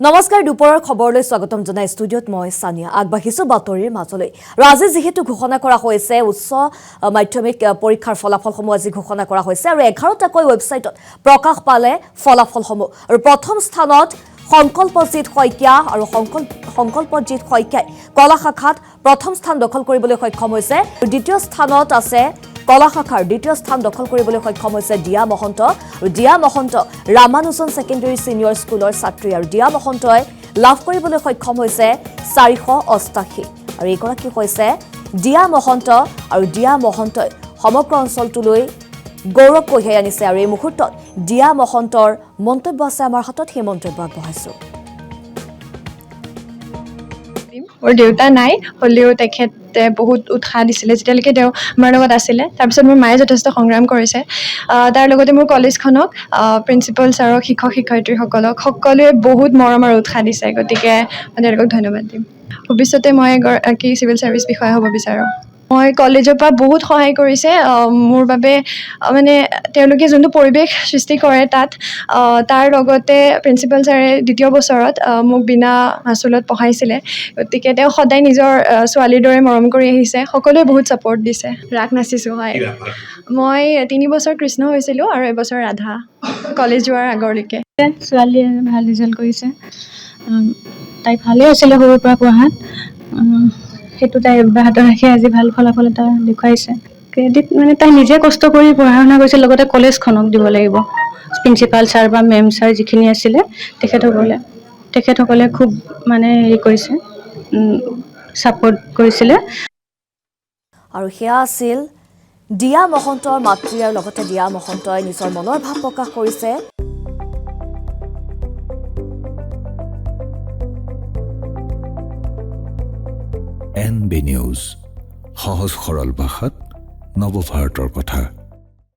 নমস্কাৰ, দুপৰৰ খবৰলৈ স্বাগতম জনাই ষ্টুডিঅ'ত মই ছানিয়া। আগবাঢ়িছোঁ বাতৰিৰ মাজলৈ। আৰু আজি যিহেতু ঘোষণা কৰা হৈছে উচ্চ মাধ্যমিক পৰীক্ষাৰ ফলাফলসমূহ, আজি ঘোষণা কৰা হৈছে আৰু 11টাকৈ ৱেবছাইটত প্ৰকাশ পালে ফলাফলসমূহ। আৰু প্ৰথম স্থানত সংকল্পজিৎ শইকীয়া আৰু সংকল্পজিৎ শইকীয়াই কলা শাখাত প্ৰথম স্থান দখল কৰিবলৈ সক্ষম হৈছে। দ্বিতীয় স্থানত আছে, কলা শাখাৰ দ্বিতীয় স্থান দখল কৰিবলৈ সক্ষম হৈছে দিয়া মহন্ত। আৰু দিয়া মহন্ত ৰামানুজন ছেকেণ্ডেৰী ছিনিয়ৰ স্কুলৰ ছাত্ৰী আৰু দিয়া মহন্তই লাভ কৰিবলৈ সক্ষম হৈছে 488। আৰু এইগৰাকী হৈছে দিয়া মহন্ত আৰু দিয়া মহন্তই সমগ্ৰ অঞ্চলটোলৈ গৌৰৱ কঢ়িয়াই আনিছে। আৰু এই মুহূৰ্তত দিয়া মহন্তৰ মন্তব্য আছে আমাৰ হাতত, সেই মন্তব্য আগবঢ়াইছোঁ। মোৰ দেউতা নাই, হ'লেও তেখেতে বহুত উৎসাহ দিছিলে যেতিয়ালৈকে তেওঁ আমাৰ লগত আছিলে। তাৰপিছত মোৰ মায়ে যথেষ্ট সংগ্ৰাম কৰিছে। তাৰ লগতে মোৰ কলেজখনক, প্ৰিন্সিপাল ছাৰক, শিক্ষক শিক্ষয়িত্ৰীসকলক, সকলোৱে বহুত মৰম আৰু উৎসাহ দিছে। গতিকে মই তেওঁলোকক ধন্যবাদ দিম। ভৱিষ্যতে মই এগৰাকী চিভিল ছাৰ্ভিচ বিষয়া হ'ব বিচাৰোঁ। মই কলেজৰ পৰা বহুত সহায় কৰিছে মোৰ বাবে, মানে তেওঁলোকে যোনটো পৰিৱেশ সৃষ্টি কৰে তাত, তাৰ লগতে প্ৰিন্সিপাল ছাৰে দ্বিতীয় বছৰত মোক বিনা মাচুলত পঢ়াইছিলে। গতিকে তেওঁ সদায় নিজৰ ছোৱালীৰ দৰে মৰম কৰি আহিছে। সকলোৱে বহুত ছাপৰ্ট দিছে। ৰাস নাচিছোঁ, হয়। মই 3 বছৰ কৃষ্ণ হৈছিলোঁ আৰু এবছৰ ৰাধা, কলেজ যোৱাৰ আগলৈকে। ছোৱালীয়ে ভাল ৰিজাল্ট কৰিছে। তাই ভালেই আছিলে সৰুৰ পৰা পঢ়াত। সেইটো তাই অব্যাহত ৰাখি আজি ভাল ফলাফল এটা দেখুৱাইছে। ক্ৰেডিট মানে তাই নিজে কষ্ট কৰি পঢ়া শুনা কৰিছে, লগতে কলেজখনক দিব লাগিব। প্ৰিন্সিপাল ছাৰ বা মেম ছাৰ যিখিনি আছিলে, তেখেতসকলে খুব মানে হেৰি কৰিছে, ছাপৰ্ট কৰিছিলে। আৰু সেয়া আছিল দিয়া মহন্তৰ মাতৃ আৰু লগতে দিয়া মহন্তই নিজৰ মনৰ ভাৱ প্ৰকাশ কৰিছে। এন বি নিউজ, সহজ সৰল ভাষাত নৱভাৰতৰ কথা।